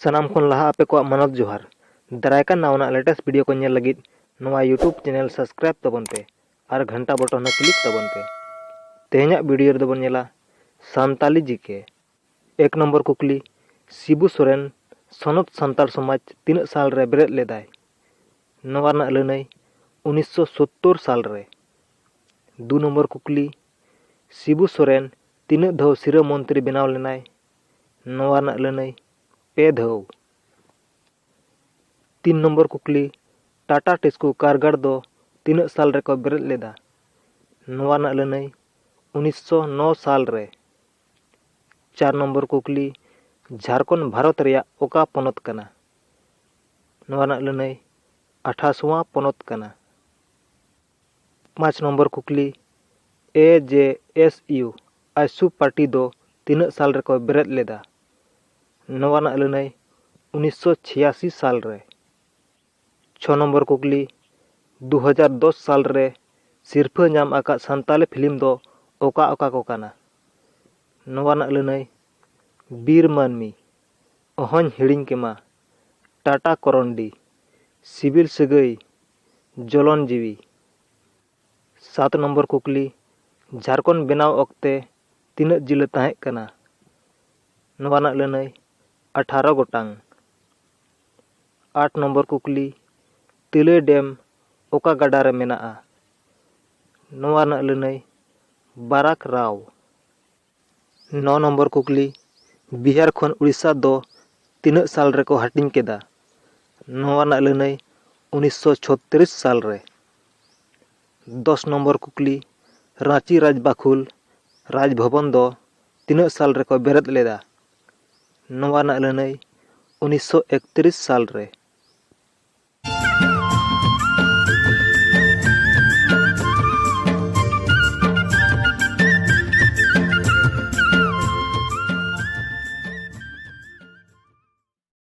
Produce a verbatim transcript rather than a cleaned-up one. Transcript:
ᱥᱟᱱᱟᱢ ᱠᱷᱚᱱ ᱞᱟᱦᱟ ᱟᱯᱮ ᱠᱚᱣᱟᱜ ᱢᱟᱱᱚᱛ ᱡᱚᱦᱟᱨ᱾ ᱫᱟᱨᱟᱭ ᱠᱟᱱ ᱱᱟᱣᱟᱱᱟᱜ latest video ᱠᱚ ᱧᱮᱞ ᱞᱟᱹᱜᱤᱫ ᱱᱚᱣᱟ YouTube channel subscribe ᱛᱟᱵᱚᱱ ᱯᱮ ᱟᱨ ᱜᱷᱟᱱᱴᱟ button ᱦᱚᱸ click ᱛᱟᱵᱚᱱ ᱯᱮ᱾ ᱛᱮᱦᱮᱧᱟᱜ video ᱨᱮᱫᱚ ᱵᱚᱱ ᱧᱮᱞᱟ ᱥᱟᱱᱛᱟᱞᱤ ᱡᱤᱠᱮ᱾ ᱮᱠ ᱱᱚᱢᱵᱚᱨ ᱠᱩᱠᱞᱤ, ᱥᱤᱵᱩ ᱥᱚᱨᱮᱱ ᱥᱚᱱᱚᱛ ᱥᱟᱱᱛᱟᱲ ᱥᱚᱢᱟᱡᱽ ᱛᱤᱱᱟᱹᱜ ᱥᱟᱞ ᱨᱮ ᱵᱮᱨᱮᱫ ᱞᱮᱫᱟᱭ? ᱱᱚᱣᱟ ᱨᱮᱱᱟᱜ ᱞᱟᱹᱱᱟᱹᱭ ᱩᱱᱤᱥᱥᱚ ᱥᱳᱛᱛᱳᱨ ᱥᱟᱞ ᱨᱮ᱾ ᱫᱩ ᱱᱚᱢᱵᱚᱨ ᱠᱩᱠᱞᱤ, ᱥᱤᱵᱩ ᱥᱚᱨᱮᱱ ᱛᱤᱱᱟᱹᱜ ᱫᱷᱟᱣ ᱥᱤᱨᱟᱹ ᱢᱚᱱᱛᱨᱤ ᱵᱮᱱᱟᱣ ᱞᱮᱱᱟᱭ? ᱱᱚᱣᱟ ᱨᱮᱱᱟᱜ ᱞᱟᱹᱱᱟᱹᱭ ᱯᱮ ᱫᱷᱟᱣ᱾ ᱛᱤᱱ ᱱᱚᱢᱵᱚᱨ ᱠᱩᱠᱞᱤ, ᱴᱟᱴᱟ ᱴᱤᱥᱠᱳ ᱠᱟᱨᱜᱟᱲ ᱫᱚ ᱛᱤᱱᱟᱹᱜ ᱥᱟᱞ ᱨᱮᱠᱚ ᱵᱮᱨᱮᱫ ᱞᱮᱫᱟ? ᱱᱚᱣᱟ ᱨᱮᱱᱟᱜ ᱞᱟᱹᱱᱟᱹᱭ ᱩᱱᱤᱥᱥᱚ ᱱᱚ ᱥᱟᱞ ᱨᱮ᱾ ᱪᱟᱨ ᱱᱚᱢᱵᱚᱨ ᱠᱩᱠᱞᱤ, ᱡᱷᱟᱲᱠᱷᱚᱸᱰ ᱵᱷᱟᱨᱚᱛ ᱨᱮᱭᱟᱜ ᱚᱠᱟ ᱯᱚᱱᱚᱛ ᱠᱟᱱᱟ? ᱱᱚᱣᱟ ᱨᱮᱱᱟᱜ ᱞᱟᱹᱱᱟᱹᱭ ᱟᱴᱷᱟᱥᱣᱟ ᱯᱚᱱᱚᱛ ᱠᱟᱱᱟ᱾ ᱯᱟᱸᱪ ᱱᱚᱢᱵᱚᱨ ᱠᱩᱠᱞᱤ, ᱮ ᱡᱮ ᱮᱥ ᱤᱭᱩ ᱟᱭᱥᱩ ᱯᱟᱨᱴᱤ ᱫᱚ ᱛᱤᱱᱟᱹᱜ ᱥᱟᱞ ᱨᱮᱠᱚ ᱵᱮᱨᱮᱫ ᱞᱮᱫᱟ? ᱱᱚᱣᱟ ᱨᱮᱱᱟᱜ ᱞᱟᱹᱱᱟᱹᱭ ᱩᱱᱤᱥᱥᱚ ᱪᱷᱤᱭᱟᱥᱤ ᱥᱟᱞ ᱨᱮ᱾ ᱪᱷᱚ ᱱᱚᱢᱵᱚᱨ ᱠᱩᱠᱞᱤ, ᱫᱩ ᱦᱟᱡᱟᱨ ᱫᱚᱥ ᱥᱟᱞ ᱨᱮ ᱥᱤᱨᱯᱷᱟᱹ ᱧᱟᱢ ᱟᱠᱟᱫ ᱥᱟᱱᱛᱟᱞᱤ ᱯᱷᱤᱞᱢ ᱫᱚ ᱚᱠᱟ ᱚᱠᱟ ᱠᱚ ᱠᱟᱱᱟ? ᱱᱚᱣᱟ ᱨᱮᱱᱟᱜ ᱞᱟᱹᱱᱟᱹᱭ ᱵᱤᱨ ᱢᱟᱹᱱᱢᱤ, ᱚᱦᱚᱧ ᱦᱤᱲᱤᱧ ᱠᱮᱢᱟ, ᱴᱟᱴᱟ ᱠᱚᱨᱚᱱᱰᱤ, ᱥᱤᱵᱤᱞ ᱥᱟᱹᱜᱟᱹᱭ, ᱡᱚᱞᱚᱱ ᱡᱤᱣᱤ᱾ ᱥᱟᱛ ᱱᱚᱢᱵᱚᱨ ᱠᱩᱠᱞᱤ, ᱡᱷᱟᱲᱠᱷᱚᱸᱰ ᱵᱮᱱᱟᱣ ᱚᱠᱛᱮ ᱛᱤᱱᱟᱹᱜ ᱡᱤᱞᱟᱹ ᱛᱟᱦᱮᱸ ᱠᱟᱱᱟ? ᱱᱚᱣᱟ ᱨᱮᱱᱟᱜ ᱞᱟᱹᱱᱟᱹᱭ ᱟᱴᱷᱟᱨᱚ ᱜᱚᱴᱟᱝ᱾ ᱟᱴ ᱱᱚᱢᱵᱚᱨ ᱠᱩᱠᱞᱤ, ᱛᱤᱞᱟᱹᱭ ᱰᱮᱢ ᱚᱠᱟ ᱜᱟᱰᱟ ᱨᱮ ᱢᱮᱱᱟᱜᱼᱟ? ᱱᱚᱣᱟ ᱨᱮᱱᱟᱜ ᱞᱟᱹᱱᱟᱹᱭ ᱵᱟᱨᱟᱠ ᱨᱟᱣ᱾ ᱱᱚ ᱱᱚᱢᱵᱚᱨ ᱠᱩᱠᱞᱤ, ᱵᱤᱦᱟᱨ ᱠᱷᱚᱱ ᱩᱲᱤᱥᱥᱟ ᱫᱚ ᱛᱤᱱᱟᱹᱜ ᱥᱟᱞ ᱨᱮᱠᱚ ᱦᱟᱹᱴᱤᱧ ᱠᱮᱫᱟ? ᱱᱚᱣᱟ ᱨᱮᱱᱟᱜ ᱞᱟᱹᱱᱟᱹᱭ ᱩᱱᱤᱥᱥᱚ ᱪᱷᱚᱛᱨᱤᱥ ᱥᱟᱞ ᱨᱮ᱾ ᱫᱚᱥ ᱱᱚᱢᱵᱚᱨ ᱠᱩᱠᱞᱤ, ᱨᱟᱸᱪᱤ ᱨᱟᱡᱽ ᱵᱟᱠᱷᱩᱞ ᱨᱟᱡᱽ ᱵᱷᱚᱵᱚᱱ ᱫᱚ ᱛᱤᱱᱟᱹᱜ ᱥᱟᱞ ᱨᱮᱠᱚ ᱵᱮᱨᱮᱫ ᱞᱮᱫᱟ? ᱱᱚᱣᱟ ᱨᱮᱱᱟᱜ ᱞᱟᱹᱱᱟᱹᱭ ᱩᱱᱤᱥᱥᱚ ᱮᱠᱛᱨᱤᱥ ᱥᱟᱞ ᱨᱮ᱾